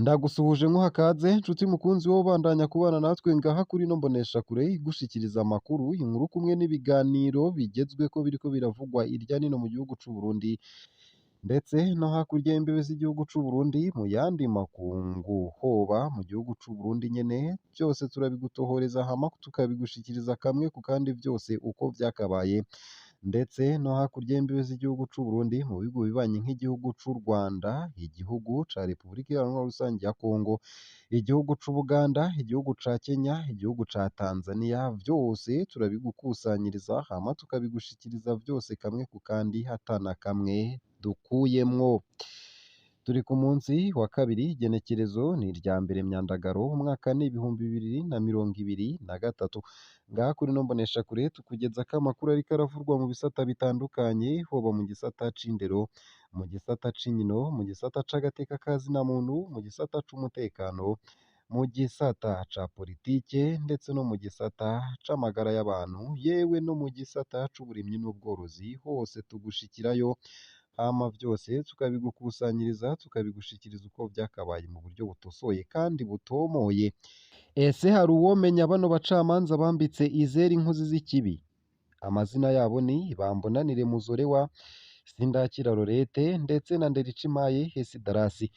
Ndagusuhuje nkuha kaze nshuti mukunzi wowe ubandanya kubana natwe ngaha kuri ino mboneshakure igushikiriza amakuru, inkuru kumwe n'ibiganiro bigezweko biriko biravugwa irya nino mu gihugu c'u Burundi ndetse no hakurya y'imbibe z'igihugu c'u Burundi mu yandi makungu, hoba mu gihugu c'u Burundi nyene, vyose turabigutohoreza hama tukabigushikiriza kamwe ku kandi vyose uko vyakabaye, ndetse no hakurya y'imbibe z'igihugu c'u Burundi mu bihugu bibanyi nk'igihugu c'u Rwanda, igihugu ca Repubulika Iharanira Rusangi ya Kongo, igihugu c'Ubuganda, igihugu ca Kenya, igihugu ca Tanzania, vyose turabigukusanyiriza hama tukabigushikiriza vyose kamwe ku kandi ata na kamwe dukuyemwo. Turi ku munsi wa kabiri, igenekerezo ni irya mbere Myandagaro, umwaka ni 2023. Ngaha kuri ino mboneshakure tukugezako amakuru ariko aravurwa mu bisata bitandukanye, hoba mu gisata c'indero, mu gisata c'inkino, mu gisata c'agateka ka zina muntu, mu gisata c'umutekano, mu gisata ca politike ndetse no mu gisata c'amagara y'abantu, yewe no mu gisata c'uburimyi n'ubworozi, hose tugushikirayo hama vyose tukabigukusanyiriza tukabigushikiriza uko vyakabaye mu buryo butosoye kandi butomoye. Ese hari uwomenya bano bacamanza bambitse izera inkozi z'ikibi? Amazina yabo ni Bambonanire Muzorewa, Sindakira Lorete ndetse na Ndericimaye Hesidarasi.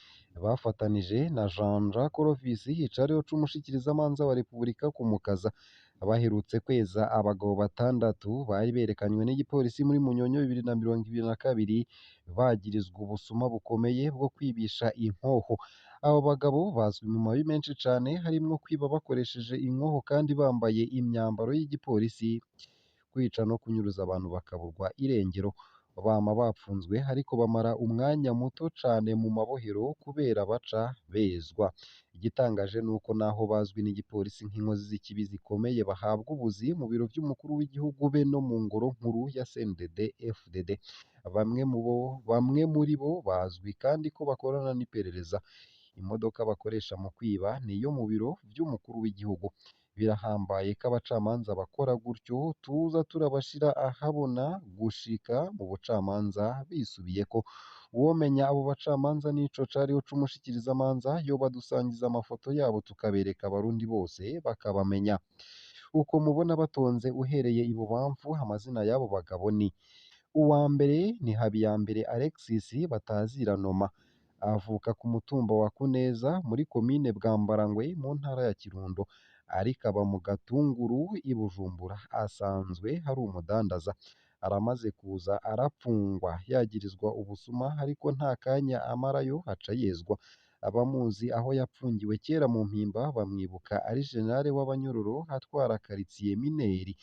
Bafatanije na Jean Clovis Hicariho c'umushikirizamanza wa Repubulika ku Mukaza. Baherutse kweza abagabo batandatu bari berekanywe n'igipolisi muri Munyonyo 2022 bagirizwa ubusuma bukomeye bwo kwibisha inkoho. Abo bagabo bazwi mu mabi menshi cane harimwo kwiba bakoresheje inkoho kandi bambaye imyambaro y'igipolisi, kwica no kunyuruza abantu bakaburwa irengero. Bama bapfunzwe ariko bamara umwanya muto cane mu mabohero kubera baca bezwa. Igitangaje nuko naho bazwi n'igipolisi nk'inkozi z'ikibi zikomeye bahabwa ubuzi mu biro vy'umukuru w'igihugu be no mu ngoro nkuru ya CNDD FDD. Bamwe muri bo bazwi kandi ko bakorana n'iperereza. Imodoka bakoresha mu kwiba ni iyo mu biro vy'umukuru w'igihugu. Birahambaye ko abacamanza bakora gutyo, tuza turabashira ahabona gushika mu bucamanza bisubiyeko. Uwomenya abo bacamanza n'ico cariho c'umushikirizamanza yobadusangiza amafoto yabo tukabereka abarundi bose bakabamenya. Uko mubona batonze uhereye ibubamfu, amazina y'abo bagabo ni: uwa mbere ni Habiyambere Alexis batazira Noma, avuka ku mutumba wa Kuneza muri komine Bwambarangwe mu ntara ya Kirundo, ariko aba mu Gatunguru i Bujumbura, asanzwe ari umudandaza. Aramaze kuza arapfungwa yagirizwa ubusuma ariko nta kanya amarayo aca yezwa. Abamuzi aho yapfungiwe kera mu Mpimba bamwibuka ari generale w'abanyororo atwara karitsiye Mineri.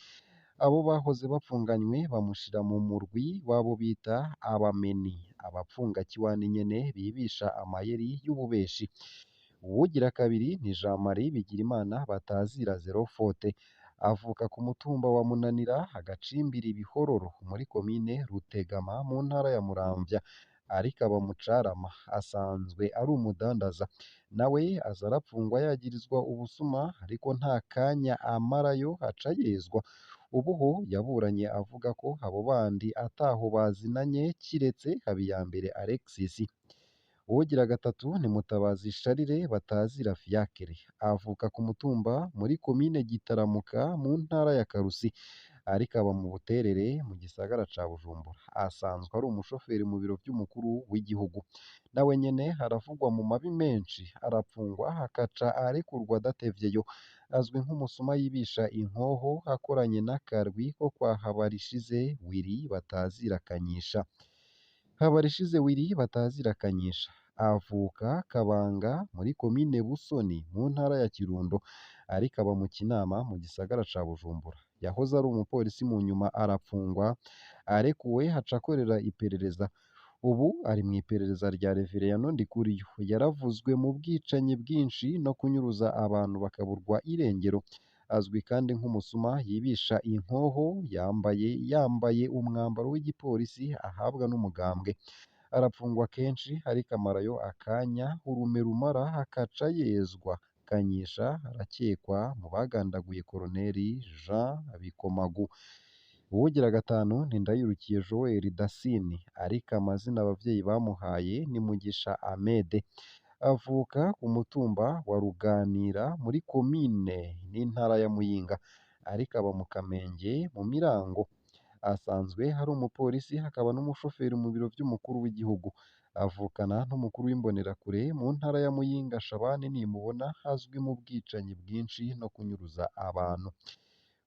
Abo bahoze bapfunganywe bamushira mu murwi w'abo bita abameni, abapfungakiwani nyene bibisha amayeri y'ububeshi. Uwugira kabiri ni Jean Marie Bigirimana batazira Zero Faute, avuka ku mutumba wa Munanira agacimbiri Bihororo muri komine Rutegama mu ntara ya Muramvya, ariko aba mu Carama, asanzwe ari umudandaza. Nawe aza arapfungwa yagirizwa ubusuma ariko nta kanya amarayo aca yezwa. Ubu ho yaburanye avuga ko abo bandi ataho bazinanye kiretse Habiyambere Alexis. Uwugira gatatu ni Mutabazi Charles batazira Fiacre, avuka ku mutumba muri komine Gitaramuka mu ntara ya Karusi, ariko aba mu Buterere mu gisagara ca Bujumbura, asanzwe ari umushoferi mu biro vy'umukuru w'igihugu. Nawe nyene aravugwa mu mabi menshi, arapfungwa akaca arekurwa adatevyeyo. Azwi nk'umusuma yibisha inkoho akoranye n'akarwi ko kwa Habarishize Willy batazira Kanyisha. Habarishize Willy batazira Kanyisha avuka Kabanga muri komine Busoni mu ntara ya Kirundo, ariko aba mu Kinama mu gisagara ca Bujumbura. Yahoze ari umupolisi mu nyuma arapfungwa, arekuwe aca akorera iperereza. Ubu ari mu iperereza rya Reveriyano Ndikuriyo. Yaravuzwe mu bwicanyi bwinshi no kunyuruza abantu bakaburwa irengero. Azwi kandi nk'umusuma yibisha inkoho yambaye umwambaro w'igipolisi ahabwa n'umugambwe. Arapfungwa kenshi ariko amarayo akanya urume rumara akaca yezwa. Kanyisha arakekwa mu bagandaguye Koloneli Jean Bikomagu. Uwugira gatanu ni Ndayirukiye Joel Dasini, ariko amazina abavyeyi bamuhaye ni Mugisha Ahmed. Avuka ku mutumba wa Ruganira muri komine n'intara ya Muyinga, ariko aba mu Kamenge mu Mirango. Asanzwe ari umupolisi akaba n'umushoferi mu biro vy'umukuru w'igihugu. Avukana n'umukuru w'imbonerakure mu ntara ya Muyinga Shabani Nimubona, azwi mu bwicanyi bwinshi no kunyuruza abantu.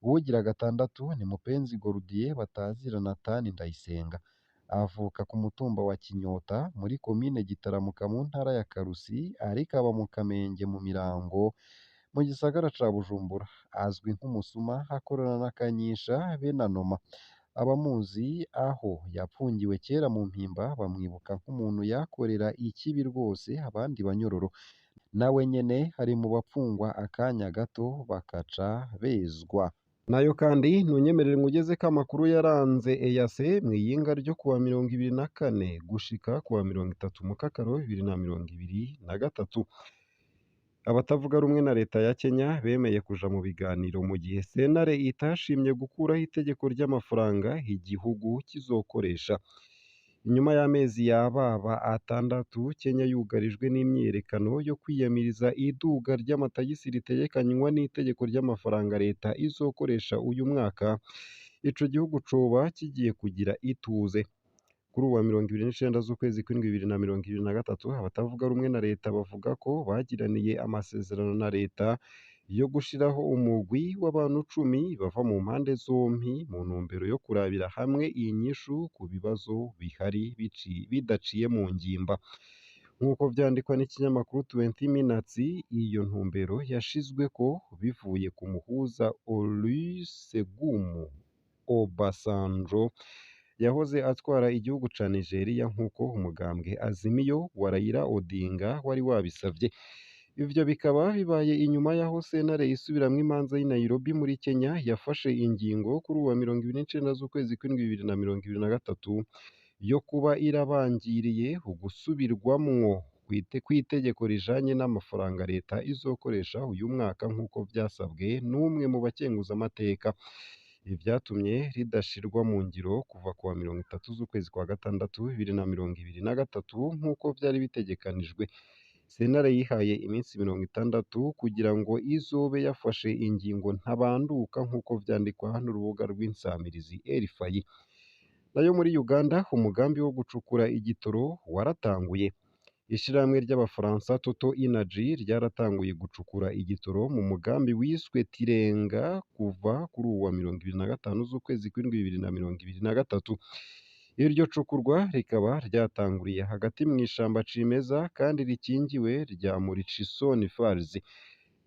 Uwugira gatandatu ni Mupenzi Gordier batazira Nathan Ndayisenga. Avuka ku mutumba wa Kinyota muri komine Gitaramuka mu ntara ya Karusi, ariko aba mu Kamenge mu Mirango mu gisagara ca Bujumbura. Azwi nk'umusuma, akorana na Kanyisha be na Noma. Abamuzi aho yapfungiwe kera mu Mpimba bamwibuka nk'umuntu yakorera ikibi rwose abandi banyororo. Nawe nyene ari mu bapfungwa akanya gato bakaca bezwa. Nayo kandi ntunyemerere nkugezeko amakuru yaranze EAC mw'iyinga ryo kuwa 24 gushika kuwa 30 Mukakaro 2023. Abatavuga rumwe na leta ya Kenya bemeye kuja mu biganiro mu gihe sentare itashimye gukuraho itegeko ry'amafaranga igihugu kizokoresha. Inyuma y'amezi yababa 6 Kenya yugarijwe n'imyiyerekano yo kwiyamiriza iduga ry'amatagisi ritegekanywa n'itegeko ry'amafaranga leta izokoresha uyu mwaka, ico gihugu coba kigiye kugira ituze. Kuri uwa 29 z'ukwezi kw'indwi 2023, abatavuga rumwe na leta bavuga ko bagiraniye amasezerano na leta yo gushiraho umugwi w'abantu 10 bava mu mpande zompi mu ntumbero yo kurabira hamwe inyishu ku bibazo bihari bidaciye mu ngimba. Nk'uko vyandikwa n'ikinyamakuru 20 Minutes, iyo ntumbero yashizweko bivuye ku muhuza Olusegun Obasanjo yahoze atwara igihugu ca Nigeria, nk'uko umugambwe Azimio wa Raila Odinga wari wabisavye. Ivyo bikaba bibaye inyuma y'aho sentare isubiramwo imanza y'i Nairobi muri Kenya yafashe ingingo kuri uwa 29 z'ukwezi kw'indwi 2023 yo kuba irabangiriye ugusubirwamwo kw'itegeko rijanye n'amafaranga leta izokoresha uyu mwaka, nk'uko vyasabwe n'umwe mu bakenguzamateka. Ibi vyatumye ridashirwa mu ngiro kuva kuwa 30 z'ukwezi kwa gatandatu 2023 nk'uko vyari bitegekanijwe. Sentare yihaye iminsi 60 kugira ngo izobe yafashe ingingo ntabanduka, nk'uko vyandikwa n'urubuga rw'insamirizi RFI. Nayo muri Uganda umugambi wo gucukura igitoro waratanguye. Ishirahamwe ry'Abafaransa Total Energy ryaratanguye gucukura igitoro mu mugambi wiswe Tirenga kuva kuri uwa 25 z'ukwezi kw'indwi 2023. Iryo cukurwa rikaba ryatanguriye hagati mw'ishamba cimeza kandi rikingiwe rya Murchison Falls.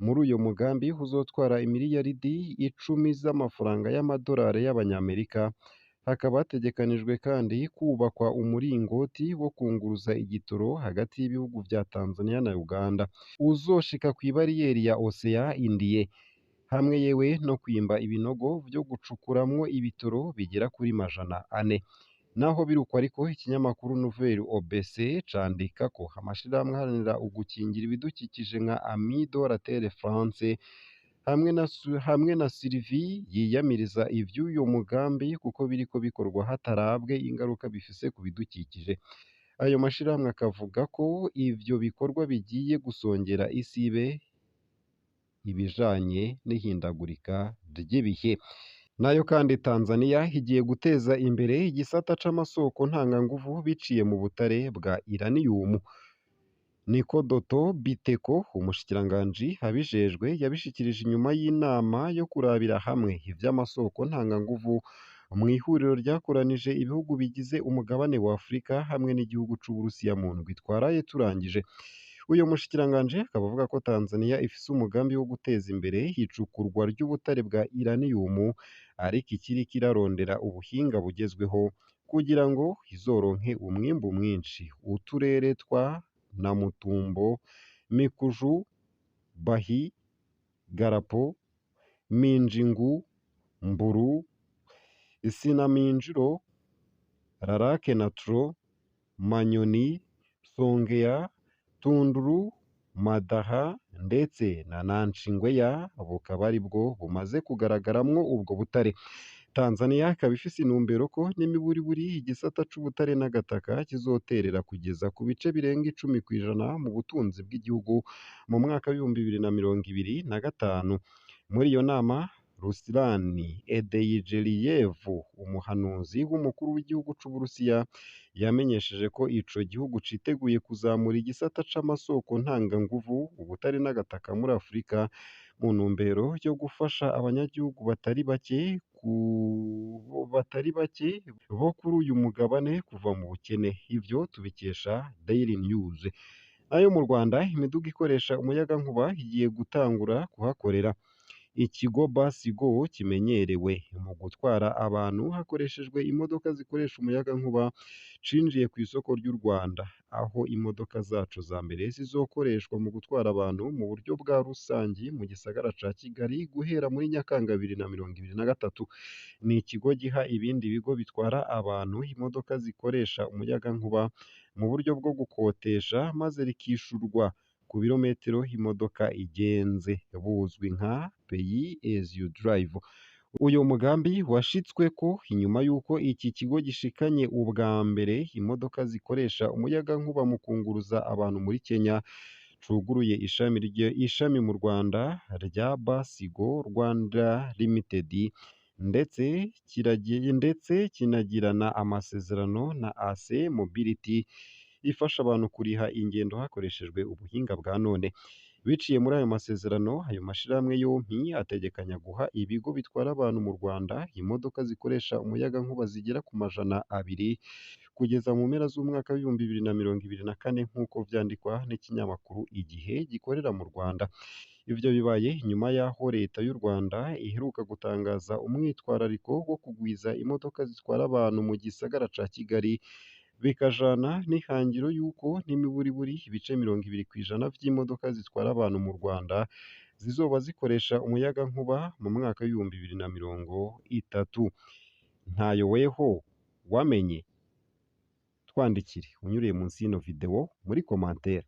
Muri uyo mugambi uzotwara imiliyaridi 10 z'amafaranga y'amadolari y'Abanyamerika. Hakaba hategekanijwe kandi kubakwa umuringoti wo kunguruza igitoro hagati y'ibihugu vya Tanzania na Uganda, uzoshika kw'ibariyeri ya Ocean Indien, hamwe yewe no kwimba ibinogo vyo gucukuramwo ibitoro bigera kuri 400. Naho biruko ariko, ikinyamakuru Nouvelle OBC candika ko amashirahamwe aharanira ugukingira ibidukikije nka Amis de la Terre France hamwe na Sylvie yiyamiriza ivy'uyo mugambi kuko biriko bikorwa hatarabwe ingaruka bifise ku bidukikije. Ayo mashirahamwe akavuga ko ivyo bikorwa bigiye gusongera isibe ibijanye n'ihindagurika ry'ibihe. Nayo kandi Tanzania igiye guteza imbere igisata c'amasoko ntanganguvu biciye mu butare bwa uranium. Niko Doto Biteko, umushikiranganji abijejwe, yabishikirije inyuma y'inama yo kurabira hamwe ivy'amasoko ntanganguvu mw'ihuriro ryakoranije ibihugu bigize umugabane wa Afurika hamwe n'igihugu c'Uburusiya mu ndwi twaraye turangije. Uyo mushikiranganji akaba avuga ko Tanzania ifise umugambi wo guteza imbere icukurwa ry'ubutare bwa uranium, ariko ikiriko irarondera ubuhinga bugezweho kugira ngo izoronke umwimbu mwinshi. Uturere twa Namutumbo, Mikuju, Bahi, Garapo, Minjingu, Mburu, Sinaminjiro, Rarake na Tro, Manyoni, Songea, Tunduru, Madaha ndetse na Nanshingweya bukaba aribwo bumaze kugaragaramwo ubwo butare. Tanzania ikaba ifise intumbero ko n'imiburiburi igisata c'ubutare n'agataka kizoterera kugeza ku bice birenga 10% mu butunzi bw'igihugu mu mwaka w'2025. Muri iyo nama, Ruslan Edeyijeliyev, umuhanuzi w'umukuru w'igihugu c'Uburusiya, yamenyesheje ko ico gihugu citeguye kuzamura igisata c'amasoko ntanganguvu, ubutare n'agataka muri Afurika mu ntumbero yo gufasha abanyagihugu batari bake bo kuri uyu mugabane kuva mu bukene. Ivyo tubikesha Daily News. Nayo mu Rwanda, imiduga ikoresha umuyagankuba igiye gutangura kuhakorera. Ikigo Bus-Go kimenyerewe mu gutwara abantu hakoreshejwe imodoka zikoresha umuyagankuba cinjiye ku isoko ry'u Rwanda, aho imodoka zaco za mbere zizokoreshwa mu gutwara abantu mu buryo bwa rusangi mu gisagara ca Kigali guhera muri Nyakanga 2023. Ni ikigo giha ibindi bigo bitwara abantu imodoka zikoresha umuyagankuba mu buryo bwo gukotesha, maze rikishurwa ku birometero imodoka igenze, buzwi nka pay as you drive. Uyu mugambi washitsweko inyuma y'uko iki kigo gishikanye ubwa mbere imodoka zikoresha umuyagankuba mu kunguruza abantu muri Kenya, cuguruye ishami mu Rwanda rya Bus-Go Rwanda Limited, ndetse kinagirana amasezerano na AC Mobility ifasha abantu kuriha ingendo hakoreshejwe ubuhinga bwa none. Biciye muri ayo masezerano, ayo mashirahamwe yompi ategekanya guha ibigo bitwara abantu mu Rwanda imodoka zikoresha umuyagankuba zigera ku 200 kugeza mu mpera z'umwaka w'2024, nk'uko vyandikwa n'ikinyamakuru Igihe gikorera mu Rwanda. Ivyo bibaye inyuma y'aho leta y'u Rwanda iheruka gutangaza umwitwarariko wo kugwiza imodoka zitwara abantu mu gisagara ca Kigali, bikajana n'ihangiro y'uko n'imiburiburi ibice 20% vy'imodoka zitwara abantu mu Rwanda zizoba zikoresha umuyagankuba mu mwaka w'2030. Ntayo weho wamenye? Twandikire unyuriye munsi y'ino video muri commentaire.